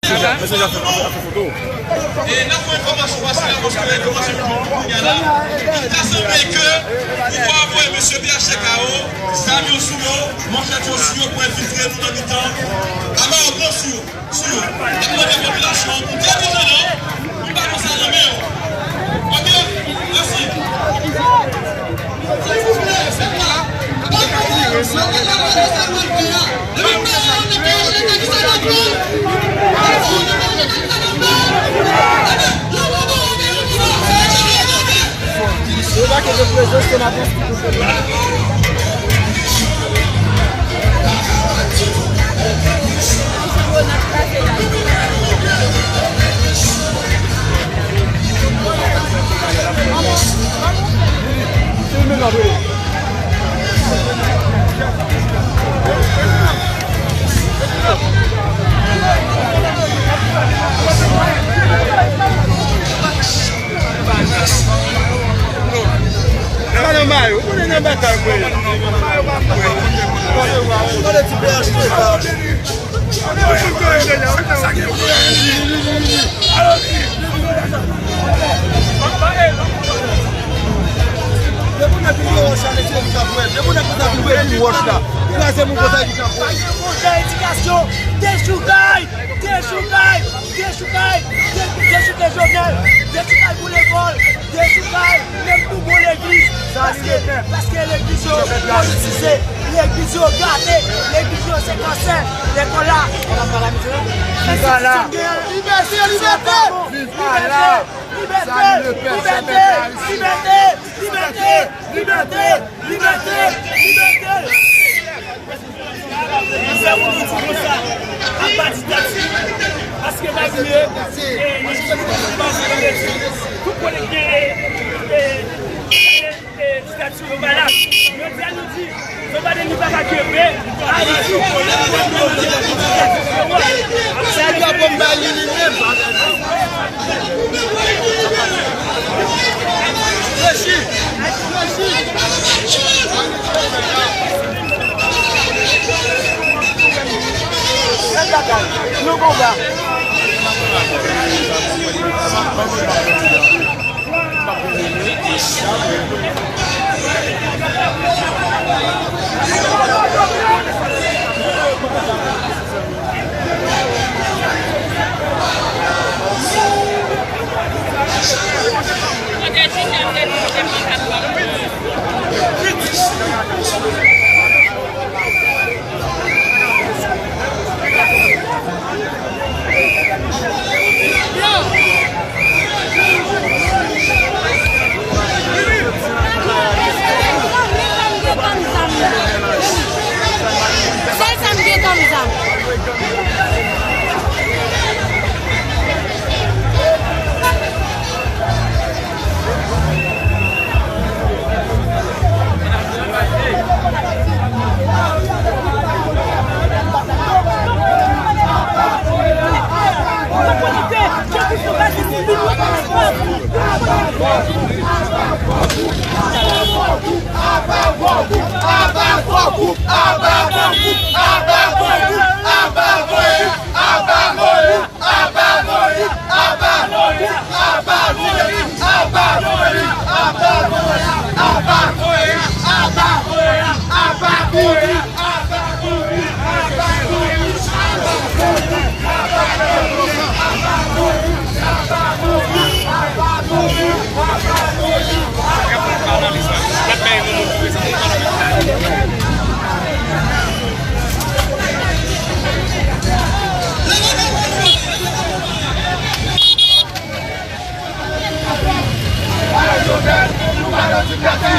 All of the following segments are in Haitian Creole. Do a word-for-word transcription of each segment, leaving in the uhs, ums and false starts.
Mesye Jafè, ap fè foto. E n ap fè enfòmasyon pase la, paske enfòmasyon ki vin kounye a la, li ta sanble ke pouvwa a voye mesye B H K O, zam yo sou yo, manchèt yo sou yo pou enfiltre nou nan mitan. Ambago sou yo, sou yo. N ap mande popilasyon an pou devize non, pou n pa pran sa nan men yo. Ok? Mèsi. Sa nan mayo, ou konnen nan batay mwen ye. Konnen ti P H T sa. Depi w nan pi gwo wòch la, mesye, li ka pwèl. Depi w nan pi gwo wòch la, kraze moun konsa, li ka pwèl. Edikasyon, dechoukay, dechoukay, dechoukay, de-, dechouke Jovenel, dechoukay pou lekòl, dechoukay menm pou bon legliz. Paske, paske legliz yo politize, legliz yo gate, legliz yo se kansè, lekòl la. Libète, libète, libète, libète, libète, libète, libète, libète, libète. Sa moun di konsa, apa diktati, paske pa bliye, e, tout kote gen, e, e, e, diktati yo pa la. Jodi a nou di, Jovenel nou pa ka kenbe Ayiti. Sa drapo m ba li li menm. Reji. Reji. Bèl bagay. Nou konba. Sèl sa m gen kòm zam. Mare Jovenel, nou pa nan diktati.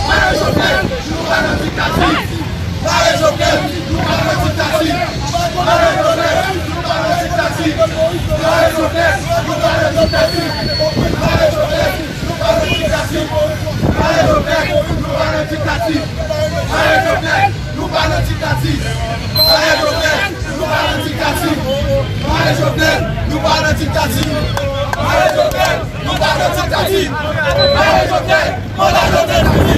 Mare Jovenel, nou pa nan diktati. Mare Jovenel, nou pa nan diktati. Mare Jovenel, nou pa nan diktati. Mare Jovenel, nou pa nan diktati. Mare Jovenel, nou pa nan diktati. Mare Jovenel, nou pa nan diktati. Mare Jovenel, nou pa nan diktati. Mare Jovenel, nou pa nan diktati. Mare Jovenel, nou pa nan diktati. Mare Jovenel, manda Jovenel fini.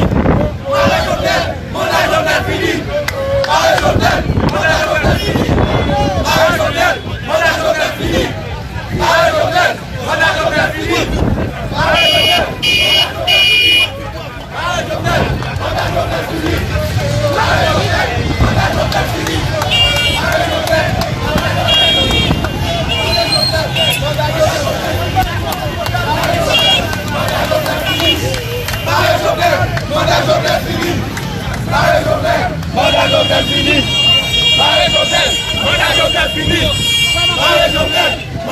Mare Jovenel, manda Jovenel fini. Mare Jovenel, manda Jovenel fini. Mare Jovenel, manda Jovenel fini.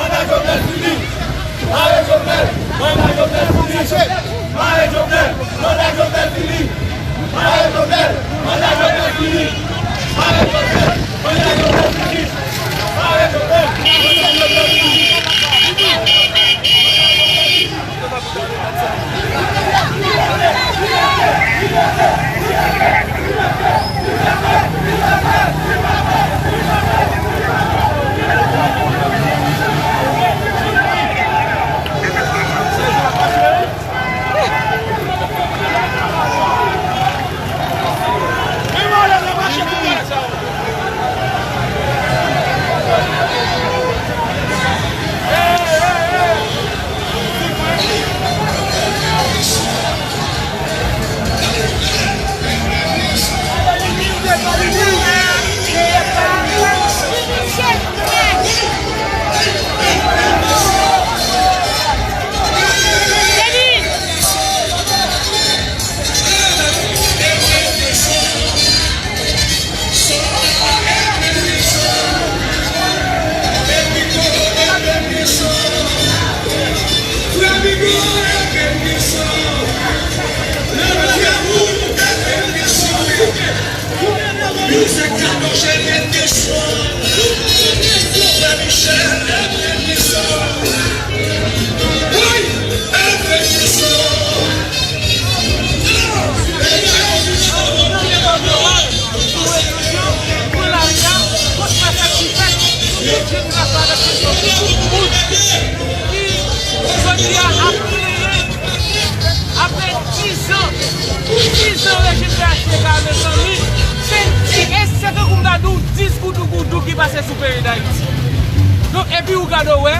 Manda Jovenel fini! Mare Jovenel! Manda Jovenel fini! Mare Jovenel! Manda Jovenel fini! Mare Jovenel! Manda Jovenel fini! Mare Jovenel! Manda Jovenel fini! Mare Jovenel! Manda Jovenel fini! Jodi a ap plede, apre dizan, dizan rejim P H T K, mezanmi, se, se, se tankou m ta di w dis goudougoudou ki pase sou peyi Dayiti. Donk, epi ou gade w wè,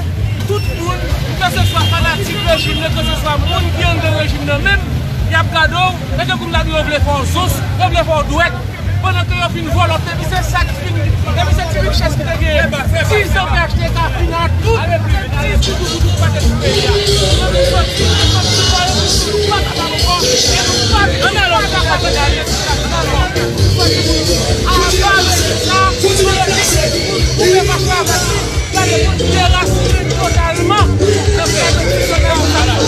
tout moun, keseswa fanatik rejim nan, keseswa moun ki anndan rejim nan menm, y ap gade w, e tankou m ta di yo vle fè w zons, yo vle fè w dwèt, pandan ke yo fin vòlò, depi se sa ki fin, depi se ti richès ki te genyen, dizan P H T K fin a tout, se dis goudougoudou ki pase sou peyi a. Nou soti, nou soti, nou pa kapab ankò, e nou pa, nou pa kapab gade. Ava rete sa, nou rete koupe fache avèk li. Gade moun derasinen totalman nan pèpètisyon nan.